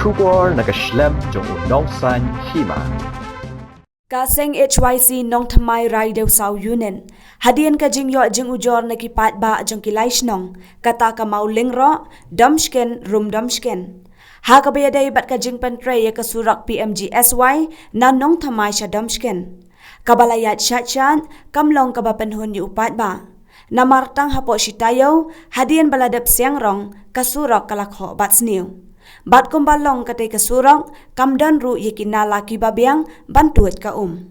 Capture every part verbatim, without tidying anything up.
Khubor na ka shlem jong u nongsan hima. Ka seng H Y C Nongthymmai Rai Dewsaw Union, hadien ka jingïoh jingujor na ki paidbah jong ki lai shnong, kata ka Mawlyngroh, Domshken, Rum Domshken, ha kaba ïadei bad ka jingpyntrei ïa ka surok P M G S Y na Nongthymmai sha Domshken, kaba la ïaid shat shat, kam long kaba pynhun ïa u paidbah. Namar tang hapoh shi taïew, hadien ba la dep siang rong, ka surok ka la khoh bad sniew. Bad kumba long katei ka surok, kam don ruh ïa ki nala kiba biang ban tuid ka um.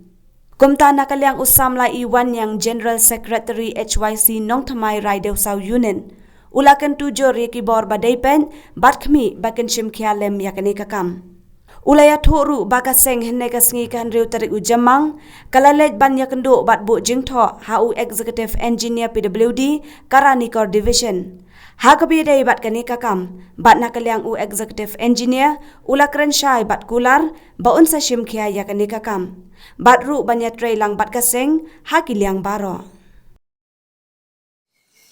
Kumta na ka liang u samla Iwan Yang, General Secretary H Y C Nongthymmai Rai Dewsaw Union, u la kyntu jur ïa ki bor ba dei peit bad khmih ba kin shim khia lem ïa kane ka kam. U la ïathuh ruh ba ka seng hynne ka sngi ka hynriew tarik u Jymmang, ka la leit ban ïakynduh bad buh jingthoh ha u Executive Engineer P W D, ka Ranikor Division, ha kaba ïadei bad kane ka kam, bad na ka liang u Executive Engineer u la kren shai bad kular ba un sa shim khia ïa kane ka kam, bad ruh ban ïatrei lang bad ka seng ha ki liang baroh.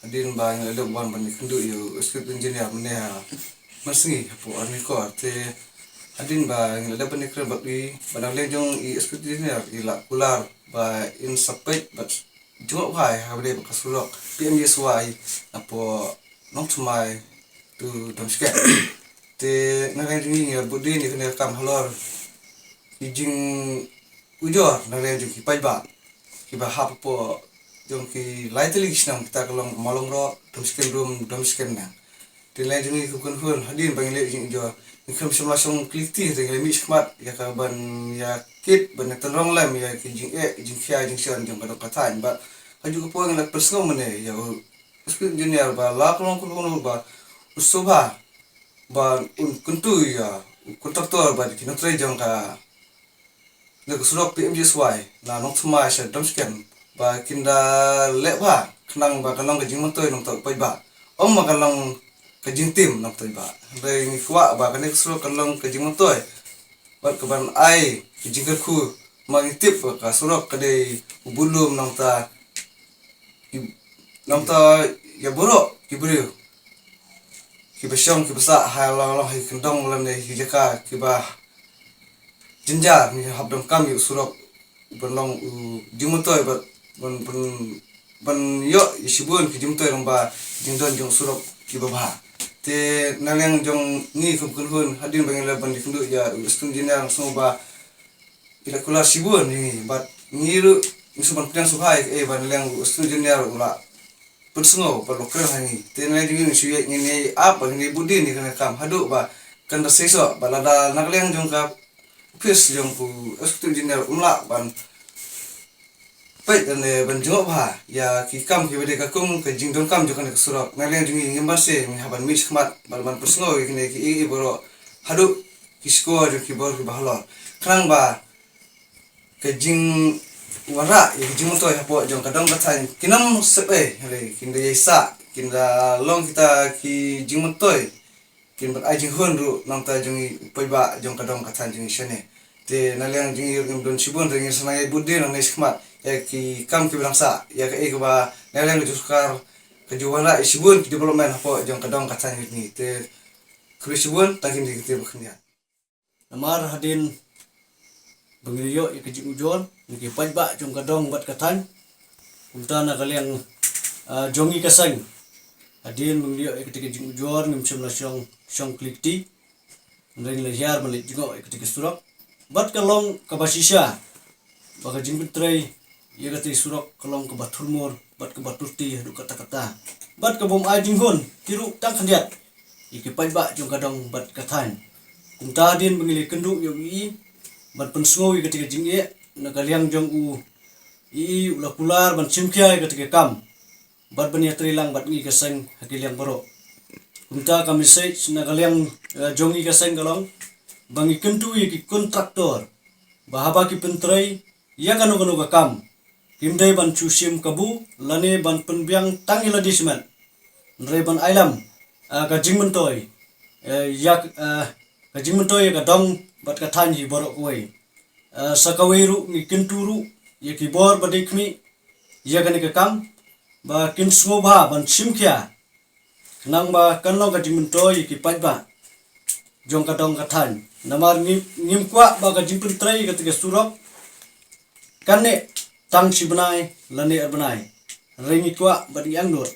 Hadien ba ngi la dep wan ban ïakynduh ïa u Executive Engineer mynne ha Mynsngi hapoh Ranikor, te hadien ba ngi la dep ban ïakren bad i, ba na liang jong i Executive Engineer i la kular ba in sa peit bad jngoh bha ïa kaba dei bad ka surok P M G S Y napoh Nongthymmai to Domshken. Te na liang jong ngi ngi la bud dien ïa kane ka kam halor ki jingujor na liang jong ki paidbah kiba hap hapoh jong ki lai tylli ki shnong, kita ka long Mawlyngroh, Domshken Rum, Domshken Nang. Te na liang jong ngi kum ka kynhun, hadien ba ngi leh jingujor, ngi khlem shym la shong kylli kti, te ngi la mih shakhmat ïa ka ban ïa kit, ban ïa tynrong lem ïa ki jingeh, jingkhia, jingshon jong ka dong ka thaiñ. Bad ha kajuh ka por ngi la pynsngew mynne ïa u Executive Engineer ba la ka long kano kano ba u sngewbha ba un kyntu ïa u kontraktor bad ki nongtrei jong ka, na ka surok P M G S Y na Nongthymmai sha Domshken, ba kin da leh bha khnang ba kan long ka jingmyntoi na bynta u paidbah, ym ba kan long ka jingtim na bynta u paidbah. Hynrei ngi kwah ba kane ka surok kan long ka jingmyntoi bad ka ban ai ka jingkyrkhu, namar ngi tip ba ka surok ka dei u budlum na bynta ki, na bynta ïa baroh ki briew kiba shong kiba sah ha la long ha ki kyndong lane ha ki jaka kiba jynjar. Ngi hap donkam ïa u surok ban long u jingmyntoi bad ban, ban, ban ïoh ïa shibun ki jingmyntoi lyngba jingdon jong u surok kiba bha. Te na liang jong ngi kum ka kynhun, hadien ba ngi la ban ïakynduh ïa u Executive Engineer, ngi sngew ba i la kular shibun ïa ngi, bad ngi ruh ngi shu ban pdiang sngewbha ïa kaei ba na liang u Executive Engineer u la pynsngew bad u la kren ha ngi. Te na liang jong ngi ngi shu ïa, ngin ïa ap bad ngin ïa bud dien ïa kane ka kam haduh ba kan da seisoh, bad lada na ka liang jong ka ophis jong u Executive Engineer um lah ban peit lane ban jngoh bha ïa ki kam kiba dei katkum ka jingdonkam jong kane ka surok, na liang jong ngi ngim banse, ngi hap ban mih shakhmat bad ban pynsngew ïa kine kiei kiei baroh haduh ki shkor jong ki bor kiba halor, khnang ba ka jingwanrah ïa ka jingmyntoi hapoh jong ka dong ka thaiñ kin ym sep ei, hynrei kin da ïai sah, kin da long kita ki jingmyntoi kin ban ai jinghun ruh na bynta jong ngi u paidbah jong ka dong ka thaiñ jong ngi shane. Te na liang jong ngi ruh ngim don shibun, te ngin sa nang ïai bud dien nangne shakhmat ïa ki kam kiba dang sah, ïa kaei kaba na liang ka jong ka sorkar ka ju wanrah ïa shibun ki development hapoh jong ka dong ka thaiñ jong ngi. Te khublei shibun, tang kine ki ktien ba khyndiat. Namar hadien ba ngi la ïoh ïa ka jingujor na ki paidbah jong ka dong bad ka thaiñ, kumta na ka liang, ah, jong ngi ka seng, hadien ba ngi la ïoh ïa kata ka jingujor ngim shym la shong, shong kylli kti, hynrei ngi la hiar ban leit jngoh ïa kata ka surok. Bad ka long kaba shisha ba ka jingpyntrei ïa katei surok ka long kaba thurmur bad kaba turti haduh katta katta, bad ka bym ai jinghun ki ruh tang khyndiat ïa ki paidbah jong ka dong bad ka thaiñ. Kumta hadien ba ngi la ïakynduh ïa u E E ban pynsngew ïa katei ka jingeh, na ka liang jong u E E u la kular ban shim khia ïa katei ka kam bad ban ïatrei lang bad ngi ka seng ha ki liang baroh. Kumta ka message na ka liang, eh, jong ngi ka seng ka long ba ngi kyntu ïa ki kontraktor ba haba ki pyntrei ïa kano kano ka kam, kim dei ban shu shim kabu lane ban pynbiang tang ïa lade shimet, hynrei ban ai lang, eh, ka jingmyntoi, eh, ïa, eh, ka jingmyntoi ïa ka dong bad ka thaiñ hi baroh kawei. Eh, sa kawei ruh ngi kyntu ruh ïa ki bor ba dei khmih ïa kane ka kam ba kin sngewbha ban shim khia, khnang ba kan long ka jingmyntoi ïa ki paidbah. jong ka dong ka thaiñ. Namar ngi, ngim kwah ba ka jingpyntrei ïa kata ka surok kan neh tang shi bnai lane ar bnai. Hynrei ngi kwah bad ngi angnud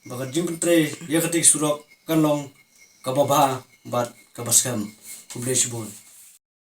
ba ka jingpyntrei ïa kata ka surok kan long kaba bha bad kaba skhem. Khublei shibun.